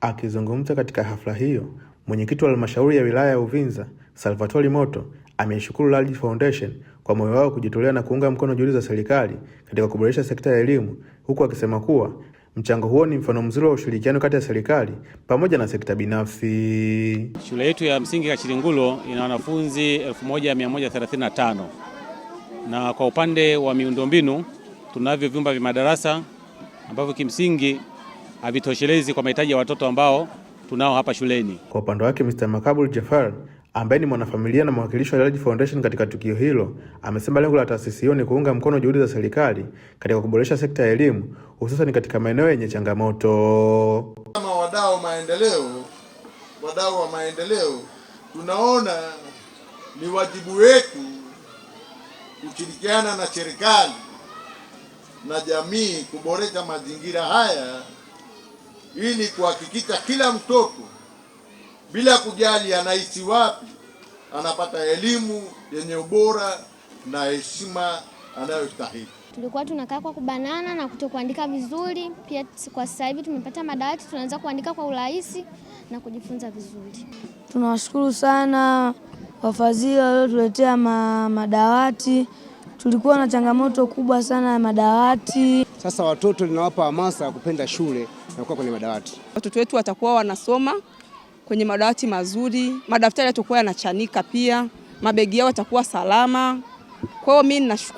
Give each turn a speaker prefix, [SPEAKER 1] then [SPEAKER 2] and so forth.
[SPEAKER 1] Akizungumza katika hafla hiyo, mwenyekiti wa halmashauri ya wilaya ya Uvinza, Salvatori Moto, ameishukuru Large Foundation kwa moyo wao kujitolea na kuunga mkono juhudi za serikali katika kuboresha sekta ya elimu, huku akisema kuwa mchango huo ni mfano mzuri wa ushirikiano kati ya serikali pamoja na sekta binafsi.
[SPEAKER 2] Shule yetu ya msingi Kachilingulo ina wanafunzi 1135 na kwa upande wa miundombinu tunavyo vyumba vya madarasa ambavyo kimsingi havitoshelezi kwa mahitaji ya watoto ambao tunao hapa shuleni.
[SPEAKER 1] Kwa upande wake, Mr. Makabul Jafar ambaye ni mwanafamilia na mwakilishi wa Large Foundation katika tukio hilo, amesema lengo la taasisi hiyo ni kuunga mkono juhudi za serikali katika kuboresha sekta ya elimu, hususan katika maeneo yenye changamoto.
[SPEAKER 3] Kama wadau wa maendeleo, tunaona ni wajibu wetu kushirikiana na serikali na jamii kuboresha mazingira haya ili kuhakikisha kila mtoto bila kujali anaishi wapi anapata elimu yenye ubora na heshima anayostahili.
[SPEAKER 4] Tulikuwa tunakaa kwa kubanana na kutokuandika vizuri. Pia kwa sasa hivi tumepata madawati, tunaweza kuandika kwa urahisi na kujifunza vizuri.
[SPEAKER 5] Tunawashukuru sana wafadhili waliotuletea madawati. Tulikuwa na changamoto kubwa sana ya madawati.
[SPEAKER 6] Sasa watoto linawapa hamasa ya kupenda shule na kuwa kwenye madawati.
[SPEAKER 7] Watoto wetu watakuwa wanasoma kwenye madawati mazuri, madaftari yatakuwa yanachanika pia, mabegi yao yatakuwa salama. Kwa hiyo mimi ninashukuru.